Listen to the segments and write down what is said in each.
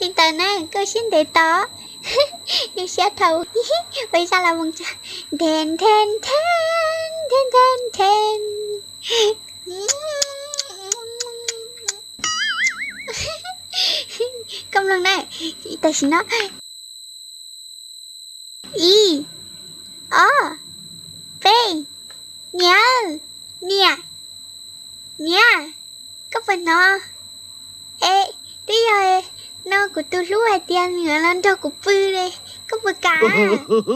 Li ntawd na koj siab ntev tau, nws siab dhau, ua zaj los mus nthe nthe nthe nthe nthe nthe. Koj mloog na, tam sim no. Ib, ob, peb, niam, niam, niam, koj puas hnov? Es twb yog no kuv tus hlub hais tias nws los nrog kuv pw li, koj puas kam? Ub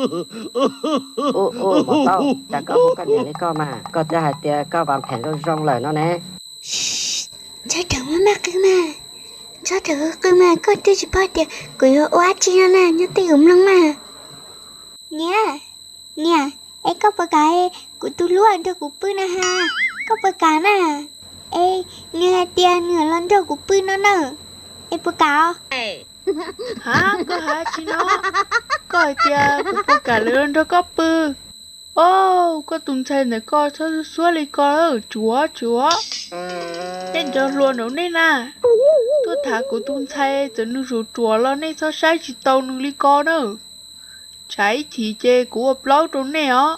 ub, Mos Taub, cas koj hu koj niam li koj mas? Koj twb hais tias koj vas phem zoo zoo lawm no ne. Txhob rawm maj qw mas, txhob rawm qw mas, koj twb tsis paub tias kuv yuav ua dab tsi no na, nyob twj ywm mloog mas. Niam, niam, es koj puas kam kuv tus hlub nrog kuv pw na ha? Koj puas kam na? Es nws hais tias nws los nrog kuv pw no na, es puas kam os? Ha, koj hais tsis no, koj hais tias kuv puas kam lawv los nrog koj pw? Au, koj tus ntxhais ntawm koj txhob xuab li ko, tsuav tsuav. Tej cov hluas nraum nej na, tuaj tham kuv tus ntxhais txawm nws ruam ruam los nej txhob saib tsis taus nws li ko na. Tshav ib chim ces kuv ua plaub rau nej os.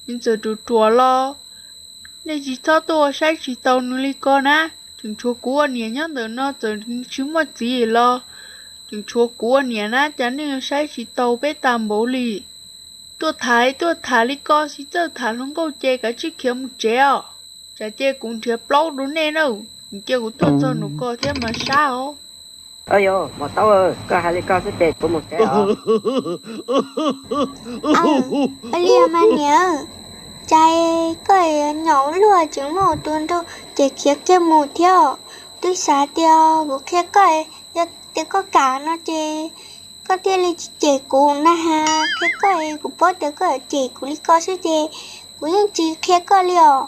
Nws txawm ruam ruam los nej tsis txhob tuaj ua saib tsis taus nws li ko na. Tseem tshuav kuv ua niam nyob ntawm no, txawm tsis muaj txiv los tseem tshuav kuv ua niam na, cas nej yuav saib tsis taus peb tag npaum li? Tuaj tham tuaj tham li ko, tsis txawj tham hluas nkauj ces kav tsij khiav mus tsev os. Tsam ces kuv nrhiav plaub rau nej na, cia kuv tuaj txog nraum ko thiab mas sab os. Au yos, Mos Taub, koj hais li ko xwb ces kuv mus tsev os. Ua li mas niam, cas koj nyom ua luaj tseem muab tus nraug ces khiav kiag mus thiab. Twb xav tias kuv qhia koj, yog tias koj kam no ces koj thiaj li tsis cem kuv na has. Qhia koj, kuv paub tias koj yuav cem kuv li ko xwb ces kuv yeej tsis qhia koj li os.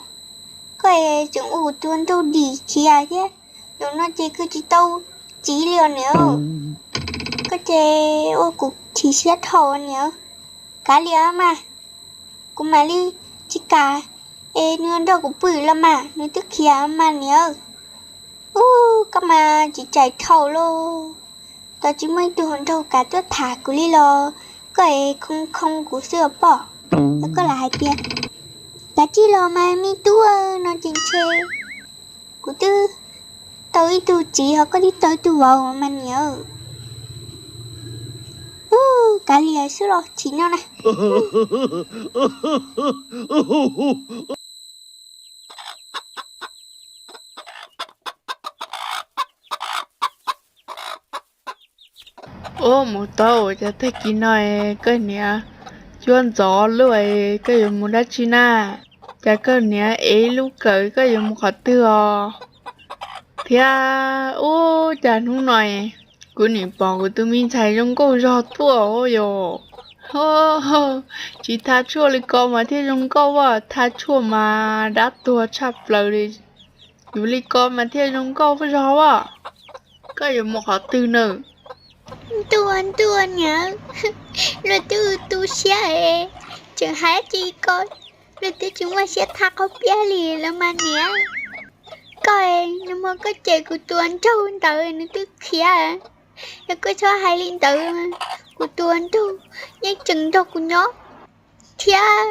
Koj tseem ua kuv tus nraug dim khiav thiab, zaum no ces kuv tsis tau txiv li os niam. Koj ces ua kuv chim siab dhau niam. Kav liam mas, kuv mam li tsis kam, es nws nrog kuv pw los mas nws twb khiav mas niam. Ub, koj mas tsis txaus dhau lauj. Tau tsis muaj ib tug hluas nraug kam tuaj tham kuv li los, koj es khoo khoo kuv xwb os poj. Koj lam hais tias, kav tsij los mas me tub no ces ntshe kuv twb tau ib tug txiv ho koj twb tau ib tug vauv mas niam. Ub, kav liam xwb los chim no na. Ub, Mus Taub, cas tag kis no koj niam cuab ntxov luaj, koj yuav mus dab tsi na? Cas koj niam ev lub kawm, koj yuav mus qhov twg os? Thiab ub, cas hnub no kuv nim pom kuv tus me ntxhais zoo nkauj zog tuaj yom. Tsis tha tshuaj li ko mas thiaj zoo nkauj as, tha tshuaj mas dab tuag tshaj plaws li. Yus li ko mas thiaj zoo nkauj zog as. Koj yuav mus qhov twg na? Ntuj ntuj niam, luag twb tu siab es tseem hais li ko, luag twb tsis muaj siab tha qaub piab li los mas niam. Koj, nag hmo koj cem kuv tus nraug ntawd nws twb khiav, yog koj txhob hais li ntawd, kuv tus nraug yeej tseem nrog kuv nyob thiab.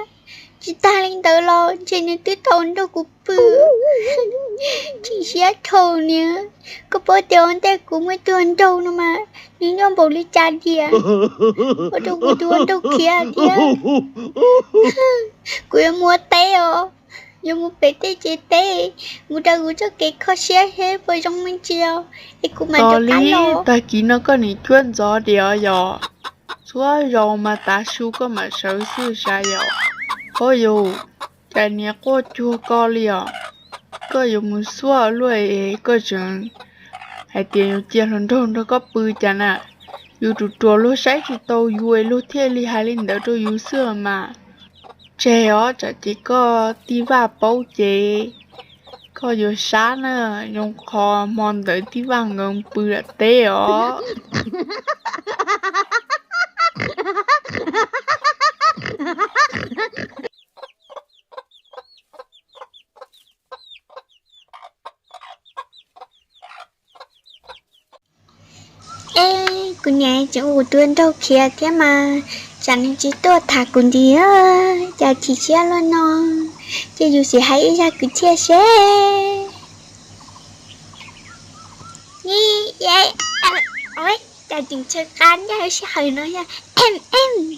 Tsis tag li ntawd los ntshe nws twb tau nrog kuv pw. Chim siab dhau niam, koj paub tias ua ntej kuv muaj tus nraug no mas nws nyuaj npaum li cas tiag, ua rau kuv tus nraug khiav thiab. Kuv yuav mus ua teb os, yuav mus pem tej tsev teb, mus raws kuv txoj kev kho siab seb puas zoo me ntsis os, es kuv mam rov qab los. Tag kis no koj nim cuab ntxov diam yom, txhua zaus mas tav su koj mam sawv xwb sav yom. Hov yus, cas niam quaj cuag ko li os. Koj yuav mus xuab luaj es koj tseem hais tias yuav cia hluas nraug nrog koj pw cas na. Yus ruam ruam luag saib tsis taus yus es luag thiaj li hais li ntawd rau yus xwb mas. Tseg os, tsam ces koj tij Vaj paub ces koj yuav sab na, zoo qhov hmo ntawd tij Vaj nkawd pw lam teb os. Es kuv niam tseem ua kuv tus hluas nraug khiav thiab mas, tsam nws tsis tuaj tham kuv ntxiv, cas chim siab luaj no. Ces yus sim hais ib zaj kwv txhiaj seb. Ni, cas tseem tshaw qa ncaj sij hawm no yog. Ni,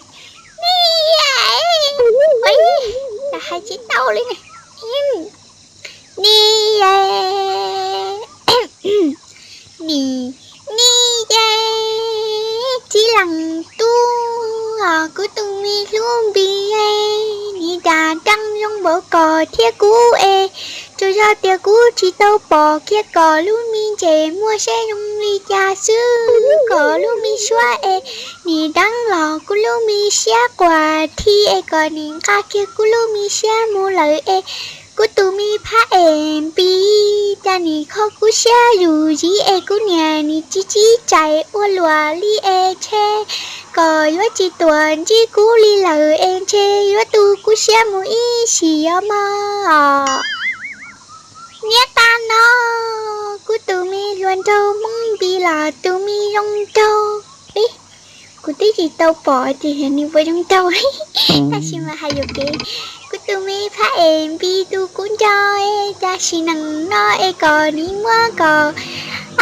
cas hais tsis tau li ne. Ni, ni, ni, txiv leej tub, kuv tus me hlub Npis, ni cas dab zoo npaum koj thiab kuv es, tsuas yog tias kuv tsis tau pom kiag koj lub me ntsej muag saib zoo li cas xwb, koj lub me suab es nim dab los kuv lub me siab quas thib es koj nim nqa kiag kuv lub me siab mus lawm es, kuv tus me phab ej Npis, cas nim kho kuv siab yus ziv es kuv niam nim tsis txib txais ua luam li es ntshe koj yuav tsis tuaj ntsib kuv li lawm es ntshe yuav tu kuv siab mus ib sim os mog. Niam tas no, kuv tus me hluas nraug Hmoob Npis los tus me zoo nraug. Kuv twb tsis tau pom tias nws puas zoo nraug, tab sis mas hais yuam kev. Kuv tus me phab ej Npis tus kuv nco, es cas sim neej no es koj nim muab koj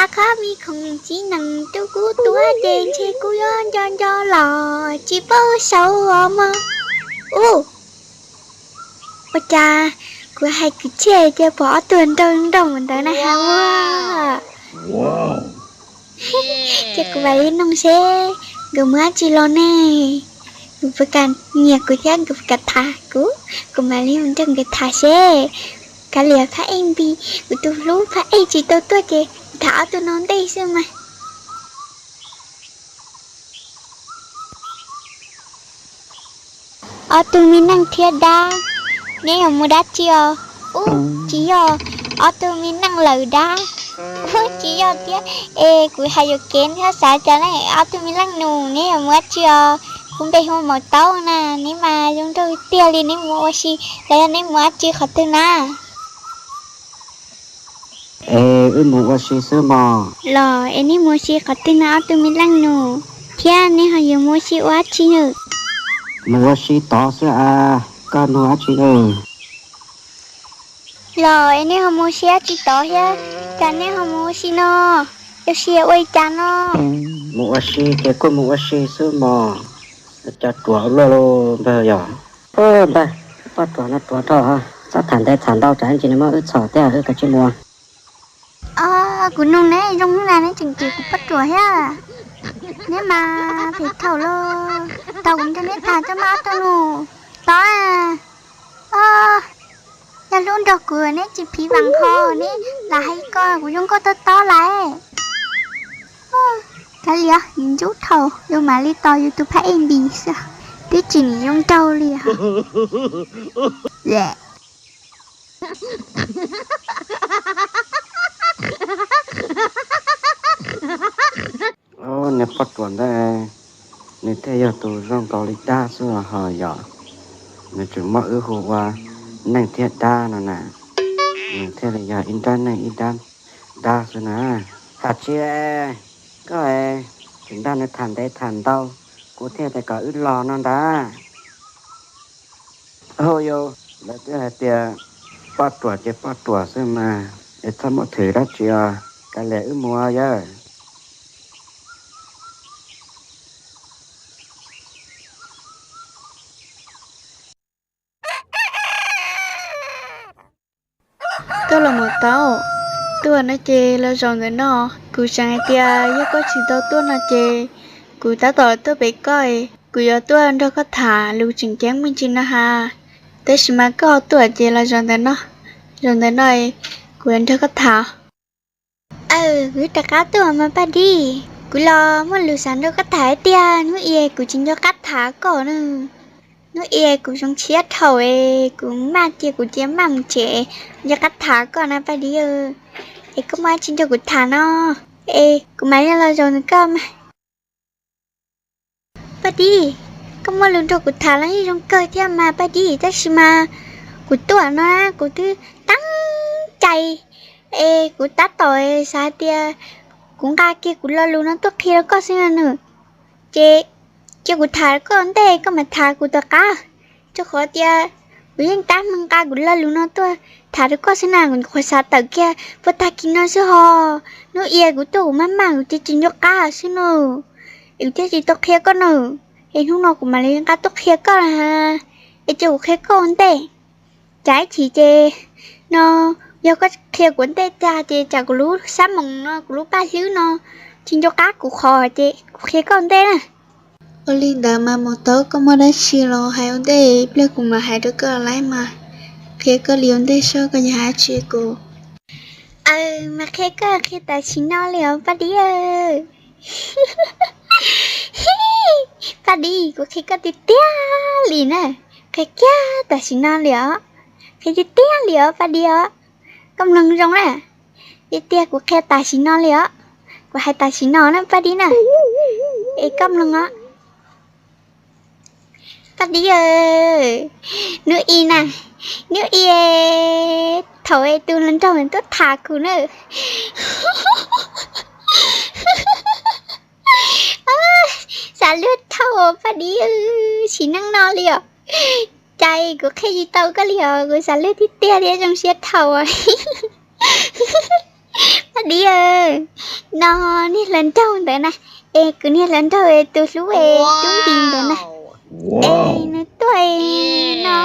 a qhov me khoom txiv neej rau kuv tuav ces ntshe kuv yuav nco nco los tsis paub sau os mog. Ua cas kuv hais kwv txhiaj tias pom ob tug nraug nraug ntawd na ha ua. Ces kuv mam li noog seb nkawd mus dab tsi los ne. Nkawd puas kam nyiam kuv thiab nkawd puas kam tham kuv, kuv mam li mus nrog nkawd tham seb. Kav liam phab ej Npis, kuv tus hlub phab ej tsis tau tuaj ces tham ob tug no ntej xwb mas. Ob tug me neej thiab dab, neb yuav mus dab tsi os? Ub, tsis yog, ob tug me neej lawm dab. Ub, tsis yog thiab. Es kuv hais yuam kev thiab xav cas ne, ob tug me leej nus neb yuav mus dab tsi os? Kuv npe hu Maum Taub na, neb mas zoo nraug tiag li, neb mus ua si los yog neb mus dab tsi qhov twg na? Es wb mus ua si xwb mog. Los es neb mus ua si qhov twg no ob tug me leej nus? Thiab neb ho yuav mus ua si ua dab tsi na? Mus ua si tod xwb as, koj nug dab tsi na? Los es neb ho mus ua si dab tsi tod thiab, cas neb ho mus ua si no? Ua si ua li cas no? Mus ua si ces kuj mus ua si xwb mog. Cov ruam luaj li npawg yog. Npawg, poj ruam no ruam dhau, txhob tham ntev tham ntau tsam ib ntsis nws muab wb txhom thiab wb kav tsij mus. Kuv nug neb zoo na neb tseem cem kuv poj ruam thiab. Neb mas phem thaum los tau kuv nrog neb tham coj maj ob tug nus tod. Yog hlub nrog kuv neb tsis phiv vam ho neb lam hais ko kuv zoo nkauj tob tob lawm. Kav liam, ntxub dhau, yus mam li tos yus tus phab ej Npis xwb, twb tsis nim zoo nraug li os. Niag poj ruam ntawd, nws thiaj yog tus zoo nkaus li dab xwb los ho yog. Nws tseem muab wb hu ua neeg thiab dab no na, nws thiaj li yog ib nrab neeg ib nrab dab xwb na. Tham tsis, koj tseem nrog nws tham ntev tham ntau, kuv thiaj tias kom wb los no ntag. Hauj yau, lawv twb hais tias poj ruam ces poj ruam xwb mas, es txhob muab thwm dab tsi os, kav liam wb mus yawg. Koj los mus tau, tuaj no ces los zaum ntawm no. Kuv xav hais tias yog koj tsis tau tuaj no ces kuv tab tom tuaj pem koj, kuv yuav tuaj nrog koj tham lus tseem ceeb me ntsis no ha. Tab sis mas koj tuaj ces los zaum ntawm no, zaum ntawm no kuv yuav nrog koj tham. Aw, kuv rov qab tuaj mas Paj Dib, kuv los muaj lus xav nrog koj tham tiag. Hnub i kuv tsis nco qab tham koj na. Hnub i kuv zoo siab dhau es kuv maj cia kuv cia maj mus tsev, nco qab tham koj na Paj Dib. Es koj muaj dab tsi nrog kuv tham no, es kuv mam li los zaum ntawm koj mas. Paj Dib, koj muaj lus nrog kuv tham los yeej zoo kawg thiab mas Paj Dib, tab sis mas kuv tuaj no kuv twb teeb cai, es kuv tab tom xav hais tias Kuv nqa kiag kuv lo lus no tuaj qhia rau koj xwb no nawb. Ces cia kuv tham koj ua ntej koj mam tham kuv tom qab. Rau qhov tias kuv yeej tab meeg nqa kuv lo lus no tuaj tham rau koj xwb na, kuv nyuam qhuav xav tawm kiag puag tag kis no xwb ho. Hnub i kuv tuaj kuv maj maj kuv cia tsis nco qab xwb nawb, es kuv thiaj tsis tau qhia koj nawb. Es hnub no kuv mam li nqa tuaj qhia koj na, es cia kuv qhia koj ua ntej. Tsam ib chim ces no yog koj qhia kuv ua ntej tag ces tsam kuv lub sab moos no kuv lub paj hlwb no tsis nco qab kuv qhov ces kuv qhia koj ua ntej na. Ua li ntawd mas Maum Taub, koj muaj dab tsi los hais ua ntej, ib pliag kuv mam hais rau koj lawm mas. Qhia koj li ua ntej seb koj yuav hais dab tsi kuv. Aw, mas qhia koj qhia tam sim no li os Paj Dib. Paj Dib, kuv qhia koj tiag tiag li na. Qhia kiag tam sim no li os. Qhia tiag tiag li os Paj Dib os. Koj mloog zoo na. Tiag tiag kuv qhia tam sim no li os. Kuv hais tam sim no na Paj Dib na. Es koj mloog os. Paj Dib, hnub i na, hnub i thaum es tus hluas nraug tuaj tham kuv na. Xav luag dhau Paj Dib, sim neej no li os. Cas kuv qhia tsis tau koj li os, kuv xav luag tiag tiag thiab zoo siab dhau. Paj Dib, no niag hluas nraug ntawd na, es kuv niag hluas nraug tus hlub es tub npis ntawd na, es nws tuaj no,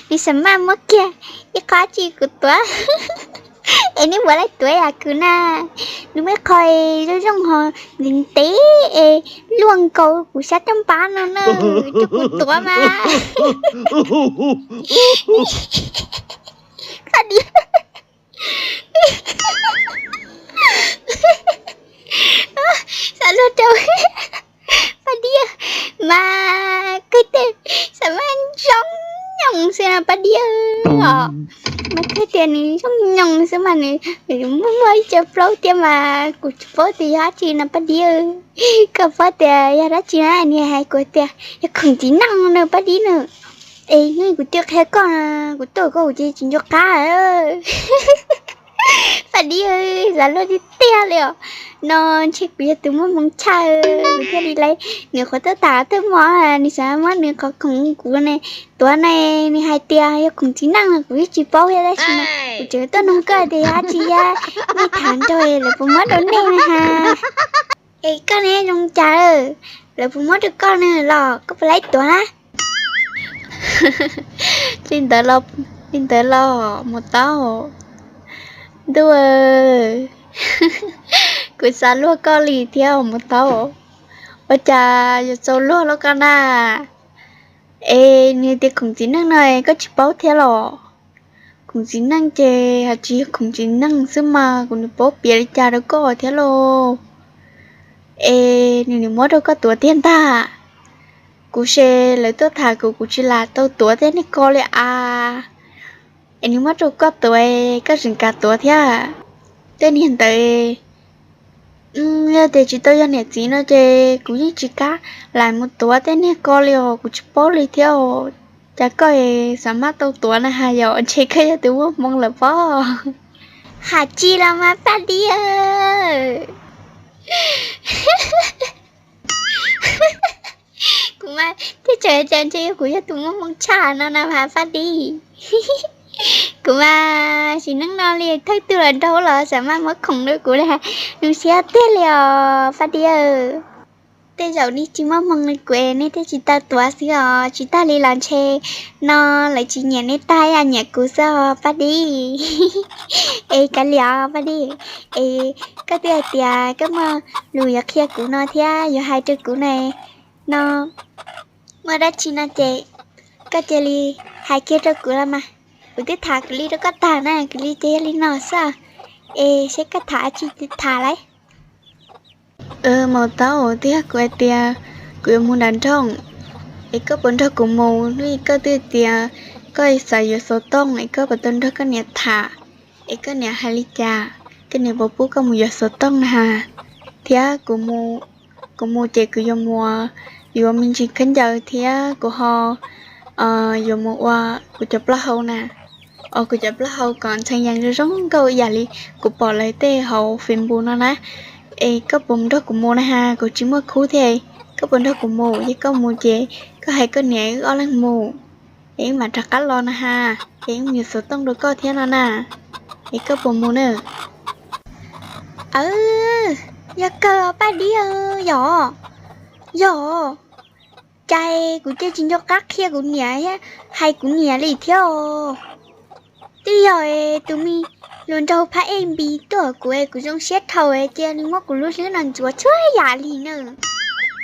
nws xav maj muab kiag ib qho dab tsi kuv tuav. Es neb puas laij tuav yam kuv na, nws muaj ib qho zoo zoo ho ntev ntev es luaj nkaus kuv sab caj npab no na, rau kuv tuav mas. Paj Dib, xav luag rau Paj Dib, mas kawg tiag xav mas zoo nyoos xwb na Paj Dib os. Mas kawg tias nws zoo nyoos xwb mas nws muaj muaj ib co plaub thiab mas kuv tsis paub tias yog dab tsi no Paj Dib. Koj paub tias yog dab tsi na, nws hais kuv tias yog khoom txiv neej no Paj Dib na. Es kuv twb qhia koj, kuv tuaj koj kuv ces tsis nco qab. Paj Dib, xav luag tiag tiag li os. No ntshe kuv yog tus muaj hmoo tshaj, kuv thiaj li lawv nws qhov tuaj tham thawj hmo, nws xav muab nws qhov khoom kuv ne tuav ne, nws hais tias yog khoom txiv neej no kuv yeej tsis paub thiab tab sis mas kuv tseem tuaj nug koj tias yog dab tsi thiab, nej tham nrog lawv puas muab rau nej na has. Es koj ne zoo cas, lawv puas muab rau koj ne los koj puas laib tuav na? Li ntawd los, li ntawd los Mus Taub, ntuj, kuv xav luag koj li thiab Mus Taub. Ua cas yuav txaus luag los koj na? Es nws tias khoom txiv neej no koj tsis paub thiab los? Khoom txiv neej ces hais tsis yog khoom txiv neej xwb mas kuv nws paub piav li cas rau koj thiab lauj. Es nws nws muab rau koj tuav tiag ntag. Kuv ces lawv tuaj tham kuv, kuv tsis lam tau tuav tej niag ko li as. Es nws muab rau koj tuav, koj tseem kam tuav thiab. Tej niag ntawd, yog tias tsis tau yog niam txiv no ces kuv yeej tsis kam lam mus tuav tej niag ko li os, kuv tsis paub li thiab. Cas koj xav maj tau tuav na has, yog ntshe koj yog tus muaj hmoo lawm pob. Has tsis los mas Paj Dib. Kuv mas thiaj tseem tias ntshe yog kuv yog tus muaj hmoo tshaj no na mas Paj Dib. Kuv mas sim neej no li thawj tug los nraug los xav maj muab khoom rau kuv li, zoo siab tiag li os Paj Dib. Tej zaum nej tsis muaj hmoo li kuv es nej thiaj tsis tau tuav xwb os, tsis tag li los ntshe no lawv tsis nyiam nej tag, nyiam kuv xwb os Paj Dib. Es kav liam Paj Dib, es koj twb hais tias koj muaj lus yuav qhia kuv no thiab yuav hais rau kuv na, no muaj dab tsi no ces koj cia li hais kiag rau kuv los mas. Kuv twb tham kuv li rau koj tag na, kuv li ces yog li no xwb. Es seb koj tham dab tsi tham lauj. Mus Taub, tiag kuv hais tias kuv yuav mus nram nroog, es koj puas nrog kuv mus? Hnub ib koj twb tias koj xav yuav xov tooj es koj puas tau nrog koj niam tham, es koj niam hais li cas, koj niam puas pub koj mus yuav xov tooj na has. Thiab kuv mus ces kuv yuav mus yuav me ntsis khaub ncaws thiab kuv ho yuav mus ua kuv cov plaub hau na, ua kuv cov plaub hau kom ntxhee yees zoo zoo nkauj ib yam li kuv pom lawv tej hauv Facebook no na. Es koj puas mus nrog kuv mus na has? Kuv tsis muaj khub thiab. Koj puas nrog kuv mus? Yog koj mus ces koj hais koj niam wb ob leeg mus, es wb mam rov qab los na has, es wb mus yuav xov tooj rau koj thiab no na. Es koj puas mus na? Aw, yog kawg Paj Dib. Yog, yog, cas kuv cia tsis nco qab qhia kuv niam thiab hais kuv niam li thiab os. Twb yog tus me hluas nraug phab ej npis tuaj kuv es kuv zoo siab dhau cia li muab kuv lub hlwb no ntxuav txhua yam li na.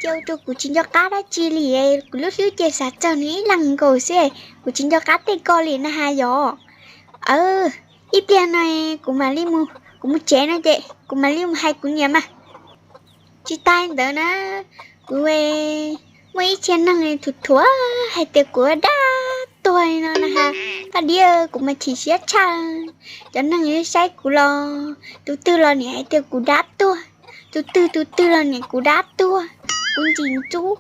Cia ua rau kuv tsis nco qab dab tsi li, kuv lub hlwb ces xav txog nws ib leeg nkaus xwb, kuv tsis nco qab tej ko li na has yog. Aw, ib pliag no kuv mam li mus, kuv mus tsev no ces kuv mam li mus hais kuv niam mas. Tsis tas ntawd na, kuv muaj ib txhia neeg thuam thuam hais tias kuv dab tuag no na has. Paj Dib, kuv mas chim siab tshaj. Cov neeg saib kuv los tus twg los nim hais tias kuv dab tuag, tus twg tus twg los nim kuv dab tuag, kuv ntxim ntxub,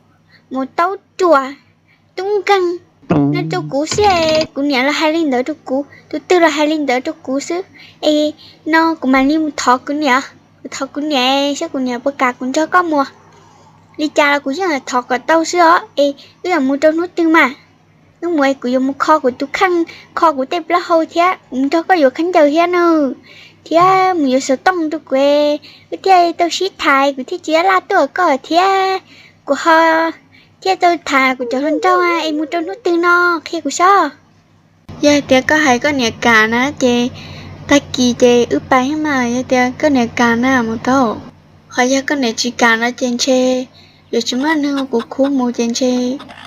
mus taub ruam, tub nkeeg no rau kuv xwb. Kuv niam los hais li ntawd rau kuv, tus twg los hais li ntawd rau kuv xwb. Es no kuv mam li mus thov kuv niam, kuv thov kuv niam saib kuv niam puas kam kuv nrog koj mus. Li cas los kuv yeej thov kom tau xwb os, es wb yuav mus rau hnub twg mas? Wb mus es kuv yuav mus kho kuv tus kheej, kho kuv tej plaub hau thiab kuv mus nrog koj yuav khaub ncaws thiab na, thiab mus yuav xov tooj rau kuv, wb thiaj tau sib tham, kuv thiaj tsis laj tuaj koj thiab. Kuv ho thiaj tau tham kuv cov hluas nraug es mus rau hnub twg no, qhia kuv sob. Yog hais tias koj hais koj niam kam na ces tag kis ces wb pais thiab mas, yog tias koj niam kam na Mus Taub. Ho yog koj niam tsis kam no ces ntshe yuav tsis muaj neeg ua kuv khub mus ces ntshe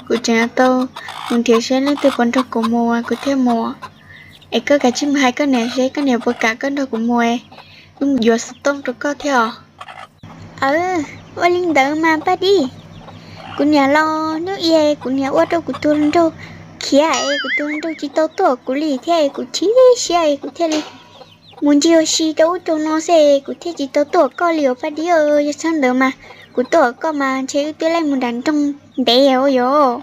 kuv tseem yuav tau mus nrhiav seb leej twg puas nrog kuv mus kuv thiaj mus. Es koj kav tsij mus hais koj niam seb koj niam puas kam koj nrog kuv mus, wb mus yuav xov tooj rau koj thiab os. Aw, ua li ntawd mas Paj Dib, kuv niam los hnub ib kuv niam ua rau kuv tus hluas nraug khiav es kuv tus hluas nraug tsis tau tuaj kuv li thiab es kuv chim siab es kuv thiaj li mus ncig ua si rau ub rau no xwb, kuv thiaj tsis tau tuaj koj li os Paj Dib. Yog txhob ntawd mas kuv tuaj koj mas ntshe wb twb laij mus nram nroog ntev ua yog.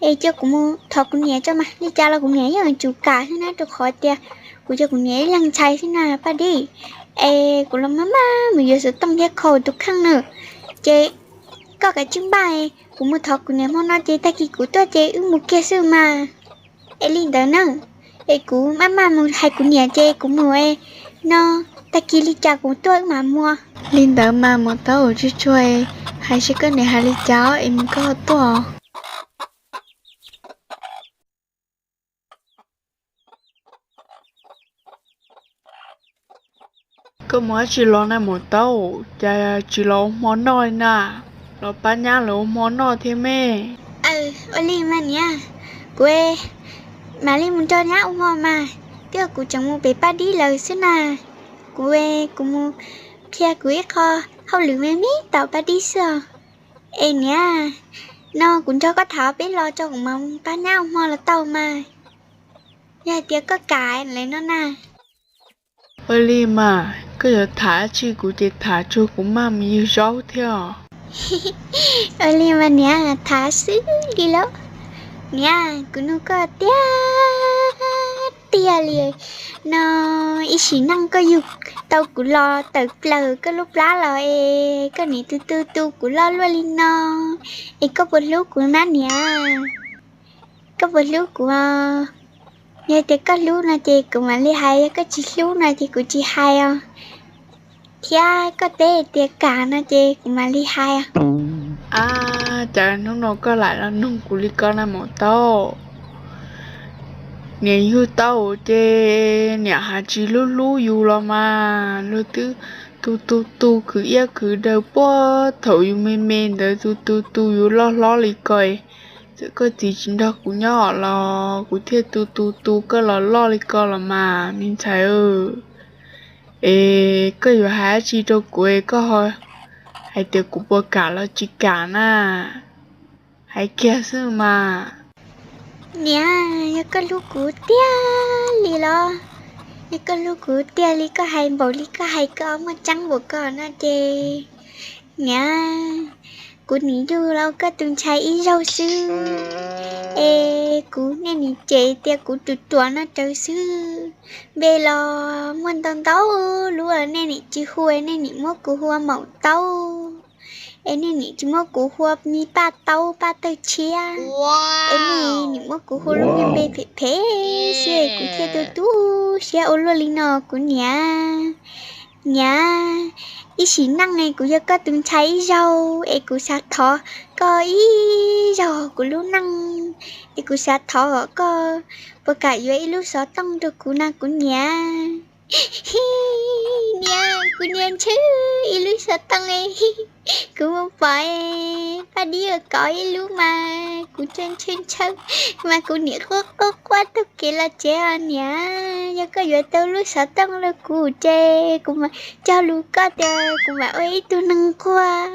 Es cia kuv mus thov kuv niam tso mas, li cas los kuv niam yeej yuav tsum kam xwb na, rau qhov tias kuv yog kuv niam ib leeg ntxhais xwb na Paj Dib. Es kuv los maj maj mus yuav xov tooj thiab kho tus kheej na. Ces koj kav tsij npaj, kuv mus thov kuv niam hmo no ces tag kis kuv tuaj ces wb mus kiag xwb mas. Es li ntawd na, es kuv maj maj mus hais kuv niam ces kuv mus no, tag kis li cas kuv tuaj wb mam mus. Li ntawd mas Mus Taub, tsuag tsuag hais seb koj niam hais li cas es mus koj ho tuaj. Koj mus dab tsi los na Mus Taub, cas tsis los ua hmo noj li na? Los pab nyab lawv ua hmo noj thiab me. Ua li mas niam, kuv mam li mus nrog nyab ua hmo mas, twb yog kuv tseem mus pem Paj Dib lawv xwb na. Kuv, kuv mus qhia kuv ib qho hauj lwm me me tom Paj Dib xwb os. Es niam, no kuv nrog koj tham peb los tso kuv mam pab nyab ua hmo los tau mas. Yog hais tias koj kam lawm no na. Ua li mas, koj yuav tham dab tsi kuv ces tham tsuag, kuv maj mus ywg zaub thiab os. Ua li mas niam, tham xwb li lauj. Niam, kuv nug koj tiag tiag li no, ib sim neej koj yug tau kuv los tawm plaws koj lub plab los es koj nim tu tu tu kuv loj luaj li no, es koj puas hlub kuv na niam? Koj puas hlub kuv? Yog tias koj hlub no ces kuv mam li hais, yog koj tsis hlub no ces kuv tsis hais os. Thiab koj teb tias kam no ces kuv mam li hais os. Ab, cas hnub no koj lam los nug kuv li ko na Mus Taub? Niam yug tau ces niam hais tsis hlub hlub yus los mas, luag twb tu tu tu khwv iab khwv daw puag thaum yus me me ntawd, tu tu tu yus loj hlob li ko. Txawm koj txiv tsis nrog kuv nyob los kuv thiaj tu tu tu koj los loj li ko los mas me ntxhais. Es koj yuav hais dab tsi rau kuv es koj ho hais tias kuv puas kam los tsis kam na? Hais kiag xwb mas. Niam, yog koj hlub kuv tiag li los, yog koj hlub kuv tiag li koj hais npaum li koj hais koj muaj tseeb npaum ko no ces, niam, kuv nim yug los koj tus ntxhais ib zaug xwb es kuv, nej nim cem tias kuv ruam ruam no rawv xwb. Npe los muaj ntau ntau lub, nej nim tsis hu, nej nim muab kuv hu ua Maum Taub. Es nej nim tsis muab kuv hu ua me Paj Taub Paj Tawg Tshiab. Es nej nim muab kuv hu lub niag npe phem phem xwb, kuv thiaj tu tu siab ua luaj li no kuv niam. Niam, ib sim neej es kuv yog koj tus ntxhais ib zaug es kuv xav thov koj ib zaug kuv lub neej, es kuv xav thov kom koj puas kam yuav ib lub xov tooj rau kuv na kuv niam. Niam, kuv niam ntshaw ib lub xov tooj, kuv mus pom Paj Dib ua kov ib lub mas kuv ntshaw ntshaw ntshaw, mas kuv niam quaj quaj quaj taug kev los tsev os niam. Yog koj yuav tau lub xov tooj rau kuv ces kuv mam cog lus koj tias kuv mam ua ib tug neeg nquag.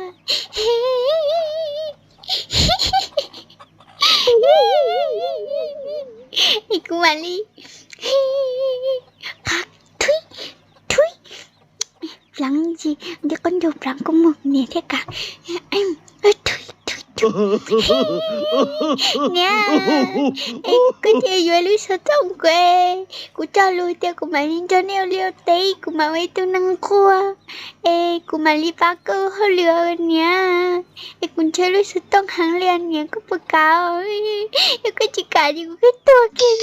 Es kuv mam li, thuib, thuib, pleev ntsis, nti qub ncaug pleev kua muag kuv niam thiaj kam. Niam, es koj cia yuav lub xov tooj kuv, kuv cog lus tias kuv mam li nrog nej ua liaj ua teb, kuv mam ua ib tug neeg nquag, es kuv mam li pab koj hauj lwm niam. Es kuv ntshaw lub xov tooj heev li niam, koj puas kam? Yog koj tsis kam ces kuv kheev tuag kiag.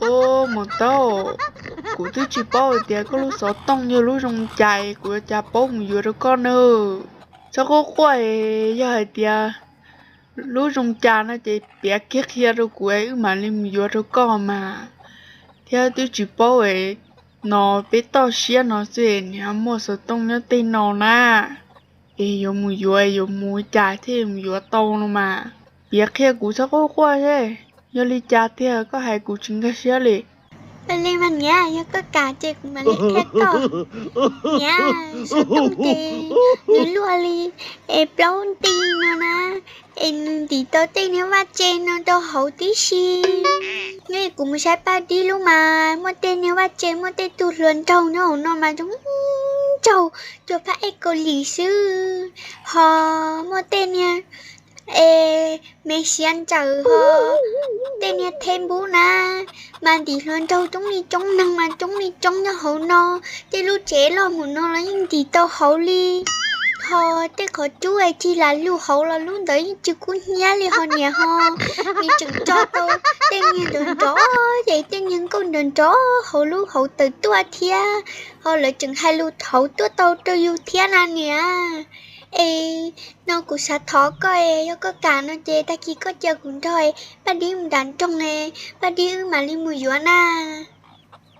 Ua, Maum Taub, kuv twb tsis paub hais tias koj lub xov tooj yog lub zoo cas, kuv yuav cas paub mus yuav rau koj na. Txhob quaj quaj, yog hais tias lub zoo cas no ces piav kiag qhia rau kuv es wb mam li mus yuav rau koj mas. Thiab twb tsis paub es no peb toj siab no xwb es niam muaj xov tooj nyob tej no na. Es yuav mus yuav es yuav mus ua cas thiaj mus yuav tau no mas. Piav qhia kuv, txhob quaj quaj thiab. Yog li cas tiag koj hais kuv tsis nkag siab li. Ua li mas niam, yog koj kam ces kuv mam li qhia koj. Niam, xov tooj ces nws luaj li es plaub nti no na, es nws ntim tau tej niag vaj tse no rau hauv tib si. Nyob kuv mus saib Paj Dib lub mas muaj tej niag vaj tse, muaj tej tug hluas nraug nyob hauv no mas zoo nraug cuag phab ej Kaus Lim xwb, ho muaj tej niag es me siav ntsaws ho tej niag theb npub na, mas ntim hluas nraug coob li coob, neeg mas coob li coob nyob hauv no. Tej lub tsev loj mus no los yeej ntim tau hauv li. Ho tej qhov cub es cig lam lug hauv los lub ntawd yeej tsis kub hnyiab li ho niam ho. Nws tseem tso tau tej niag nrov nrov, ces tej niag nkauj nrov nrov hauv lub hauv tawm tuaj thiab. Ho lawv tseem hais lus hauv tuaj tau rau yus thiab na niam. Es no kuv xav thov koj, yog koj kam no ces tag kis koj cia kuv nrog Paj Dib mus nram nroog, Paj Dib wb mam li mus yuav na.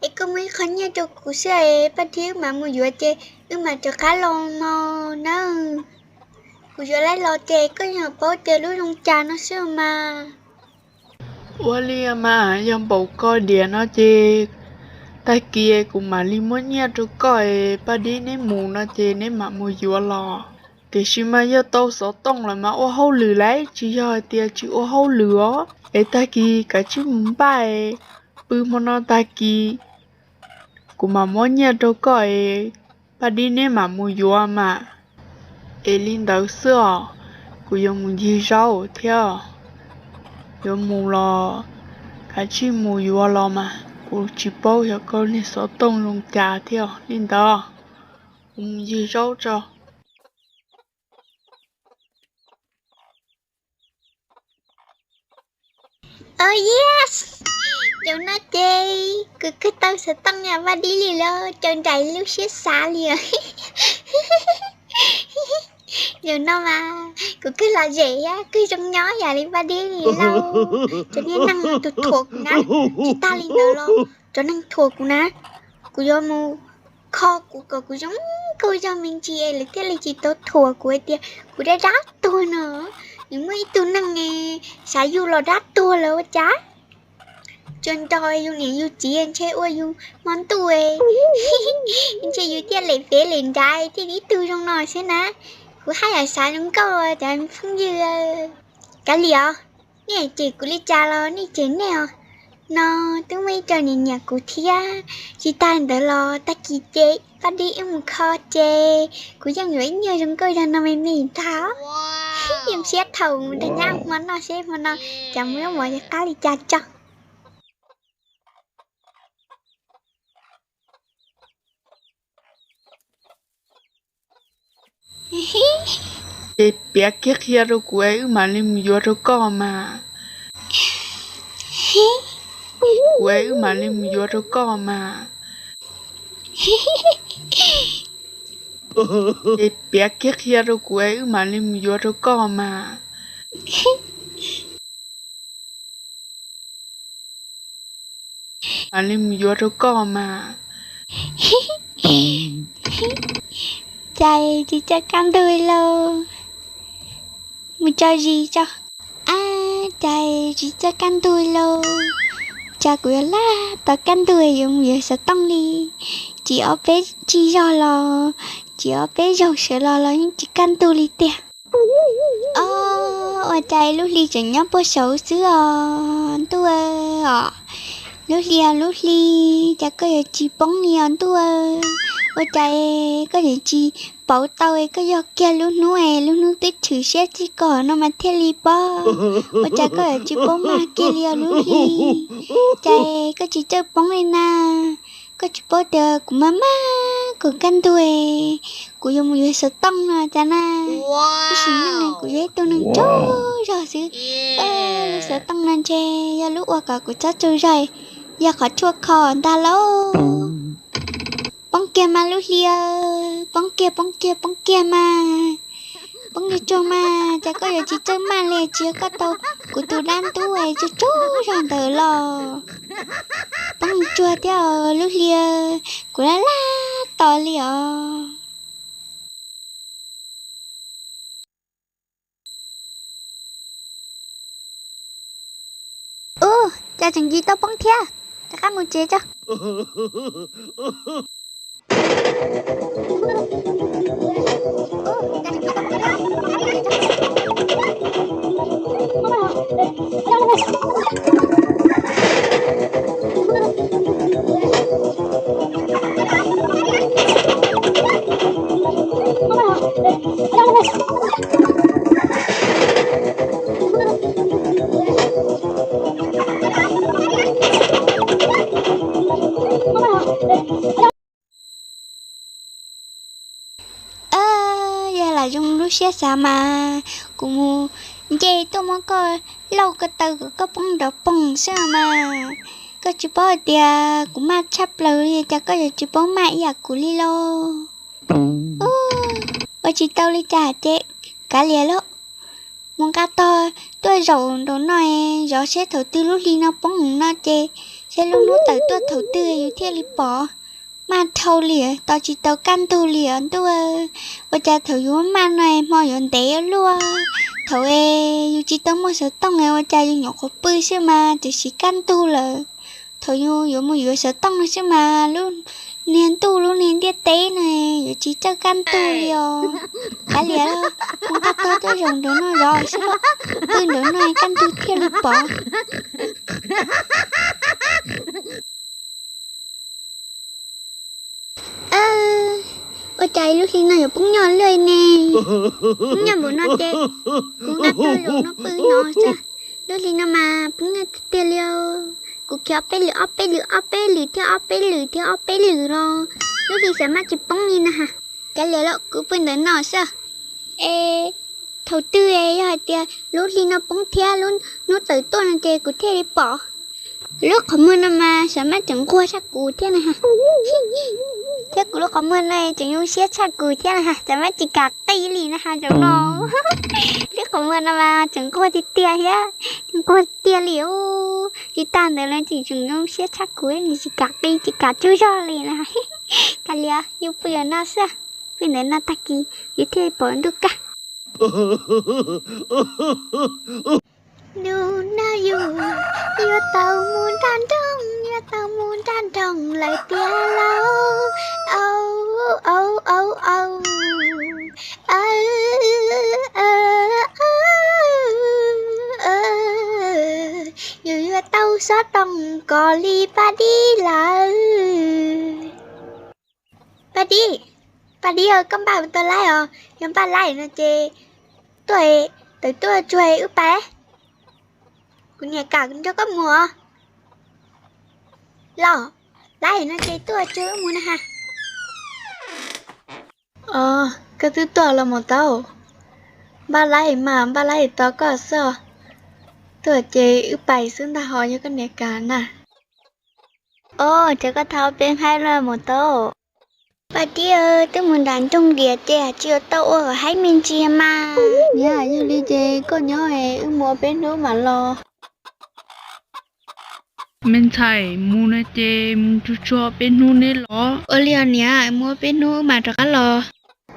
Es koj muab ib qho nyiaj rau kuv xwb es Paj Dib wb mam mus yuav ces wb mam rov qab los mog nawb. Kuv yuav laib los ces koj yeej paub tias lub zoo cas no xwb mas. Ua li mas yog npaum koj diam no ces tag kis kuv mam li muab nyiaj rau koj es Paj Dib neb mus no ces neb mam mus yuav los. Tiam sis mas yog tau xov tooj lawm mas ua hauj lwm lauj, tsis yog hais tias tsis ua hauj lwm os. Es tag kis kav tsij mus npaj, pw hmo no tag kis kuv mam muab nyiaj rau koj es Paj Dib neb mam mus yuav mas. Es li ntawd xwb os, kuv yuav mus ncig zaub thiab. Yuav mus los kav tsij mus yuav los mas, kuv tsis paub xyov koj niag xov tooj zoo cas thiab. Li ntawd, kuv mus ncig zaub tso. Oh yes, zaum no ces kuv kawg tau xov tooj yam Paj Dib li lawm, cov nraim lub siab xav li. Zaum no mas kuv kawg lom zem thiab kawg zoo nyob yam li Paj Dib li lauj. Cov niag neeg tus thuam kuv na, tsis tag li ntawd los cov neeg thuam kuv na, kuv yuav mus kho kuv kom kuv zoo nkauj zog me ntsis es lawv thiaj li tsis tau thuam kuv hais tias kuv dab dab tuag no. Nws muaj ib tug neeg xav yug los dab tuag lawm ua cas. Tsuas nrog yus niam yus txiv ntshe ua yus hmo ntuj, ntshe yus thiaj lem fev lem nrad thiaj li tug zoo no xwb na. Kuv haj yam xav zoo nkauj cov phooj ywg. Kav liam os, nej cem kuv li cas los nej cem nej os. No twb muaj ib co nyiam nyiam kuv thiab. Tsis tas ntawd los tag kis ces pab dib wb mus kho ces kuv yeej yuav ib nyuag zoo nkauj zog no me me ntag. Yeej siab thaum mus nrog nyab hmo noj seb hmo no cas muaj mov qab li cas tso. Ces piav kiag qhia rau kuv es wb mam li mus yuav rau koj mas. Kuv es wb mam li mus yuav rau koj mas. Ces piav kiag qhia rau kuv es wb mam li mus yuav rau koj mas. Mam li mus yuav rau koj mas. Cas tsis txawj kaj ntug lauj. Mus tso zis tso. Ab, cas tsis txawj kaj ntug lauj. Cas kuv yuav laj tos kaj ntug yuav mus yuav xov tooj li. Tsis ob peb tsig zog los, tsis ob peb zaug sawv los los yeej tsis kaj ntug li tiag. Ob, ua cas lub hli tseem nyob puag saud xwb os ntuj os. Lub hli os lub hli, cas koj yuav tsis poob li os ntuj. Ua cas koj yuav tsis pauv tau, koj yog kiag lub hnub es lub hnub twb tshwm siab txij ko no mas thiaj li poob. Ua cas koj yuav tsis poob mag kiag li os lub hli. Cas koj tsis txawj poob li na. Koj tsis paub tias kuv maj maj kuv kaj ntug, kuv yuav mus yuav xov tooj no cas na. Tab sis neej kuv yog ib tug neeg tsaug zog xwb. Lub xov tooj no ntshe yog lub ua kom kuv txhob tsaug zog, yog qhov tshuaj kho ntag lauj. Poob kiag mas lub hli, poob kiag poob kiag poob kiag mas. Poob li tsuag mas, cas koj yuav tsis txawj maj li, tsis yog koj tau kuv tus dab ntub tsaug tsaug zog ntawd los. Poob tsuag thiab lub hli, kuv laj laj tos li os. Ub, cas tseem tsis tau poob thiab, rov qab mus tsev tso. Yog lam zoo lub siab xav mas kuv mus nce tuaj muab koj lauj ko taw kom koj poob nrov poog xwb mas. Koj tsis paub hais tias kuv maj tshaj plaws li cas koj yuav tsis paub maj ib yam kuv li lauj. Ua tsis tau li cas ces kav liam lauj. Mus nqa tog tuaj zaum nraum no, zov seb thaum twg lub hli no poob no ces seb lub hnub tawm tuaj thaum twg yus thiaj li pom. Maj dhau li, tos tsis tau kaj ntug li os ntuj. Ua cas thaum yus maj no hmo yuav ntev luaj. Thaum yus tsis tau muaj xov tooj ua cas yus nyuam qhuav pw xwb mas twb siv kaj ntug lawm. Thaum yus yuav mus yuav xov tooj no xwb mas lub niag ntuj lub niag ntiaj teb no yuav tsis txawj kaj ntug li os. Kav liam, mus nqa tog tuaj zaum nraum no zov xwb, pw nraum no kaj ntug thiaj li pom. Ua cas lub hli no yuav poob nyob luaj ne? Poob nyob npaum no ces kuv nqa tog zaum no pw no xwb. Lub hli no mas poob nyob tiag tiag li os. Kuv khiav ob peb lwm ob peb lwm ob peb lwm thiab ob peb lwm thiab ob peb lwm los lub hli xav maj tsis poob li na has. Kav liam los kuv pw ntawm no xwb. Es thaum twg yog hais tias lub hli no poob thiab lub hnub tawm tuaj no ces kuv thiaj li pom. Lub qhov muag no mas xav maj tseem nquag tshaj kuv thiab na has. Thiab kuv lub qhov muag no tseem zoo siab tshaj kuv thiab na has, xav maj tsis kam qi li na has zaum no. Lub qhov muag no mas tseem nquag tiag tiag thiab, nquag tiag li. Tsis tas ntawd los tseem tseem zoo siab tshaj kuv, nws tsis kam qi tsis kam tsaug zog li na. Kav liam, yus pw ntawm no xwb, pw ntawm no tag kis yus thiaj pom ntuj kaj. Hnub no yus yuav tau mus nram nroog, yuav tau mus nram nroog lawm tiag lauj. Au, au, au, au. Yus yuav tau xov tooj Koj li Paj Dib lawm. Paj Dib, Paj Dib, koj npaj mus tau laib os, yog npaj laib no ces tuaj, tawm tuaj tsuag wb pais. Kuv niam kam nrog koj mus os. Los, laib no ces tuaj tsuag wb mus na ha. Os, koj twb tuaj los mus tau. Npaj laib mas npaj laib tos koj xwb os. Tuaj ces wb pais xwb ntag ho yog koj niam kam na. Os, ces koj thau peb haib los mus tau. Paj Dib, twb mus nram nroog diam ces tsis yuav tau ua haib me ntsis mas. Niam, yog li ces koj nyob es wb mus ua peb hnub mam los. Me ntxhais, mus no ces mus tsuag tsuag peb hnub neb los. Ua li os niam, mus ua peb hnub wb mam rov qab los.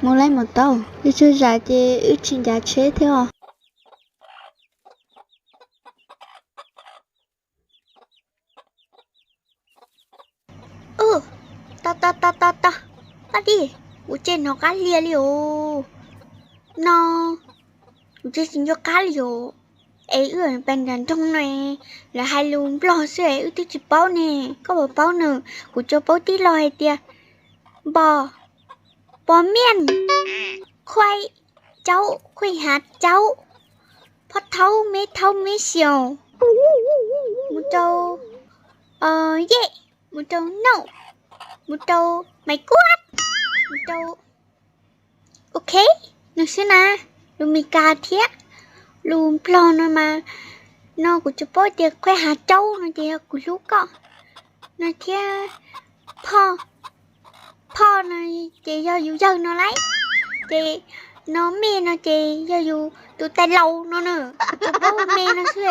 Mus laib mus tau, yog tsuag zam ces wb tsis ncav tsheb thiab os. Tos tos tos tos tos, Paj Dib, kuv tseem hnov qab hlia li os. No kuv tseem tsis nco qab li os. Es wb pais nram nroog no, lawv hais lus Nplog xwb es wb twb tsis paub ne. Koj puas paub na? Kuv tsuas paub tib lo hais tias npo, pos miaj, khuaij caub, khuaij hav caub, phob thaub, meb thaub, meb xyaus, mus rau yej, mus rau nauj, mus rau mais kuab, mus rau, ok, no xwb na. Lus Mes Kas thiab lus Nplog no mas, no kuv tsuas paub tias khuaij hav caub no ces yog kuv hlub koj no thiab. Phoj, phoj no ces yog yus yawg no lauj. Ces no mej no ces yog yus tus tais laus no na. Kuv tsuas paub me no xwb,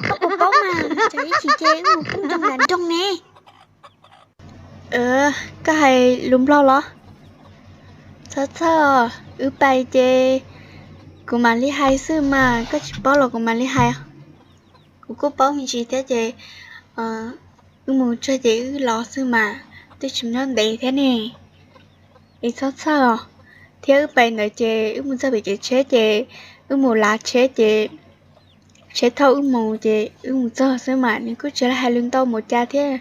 koj puas paub mas? Tsam ib chim ces wb mus poob rau nram nroog ne. Koj hais lus Nplog los? Txhob txhawj, wb pais ces kuv mam li hais xwb mas, koj tsis paub los kuv mam li hais. Kuv kuj paub me ntsis thiab ces wb mus tsuag ces wb los xwb mas, twb tsis nyob ntev thiab ne. Es txhob txhawj os. Thiab wb pais ntawd ces wb mus txog pem kev tsheb ces wb mus lav tsheb ces tsheb thauj wb mus ces wb mus txog xwb mas, nws kuj tsis hais lus ntau mus cas thiab.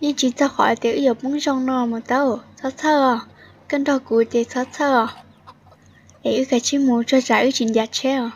Yeej tsis txog qhov tias wb yuav poob zoo no mus tau. Txhob txhawj os, koj nrog kuv ces txhob txhawj os. Es wb kav tsij mus tsuag tsam wb tsis ncav tsheb os.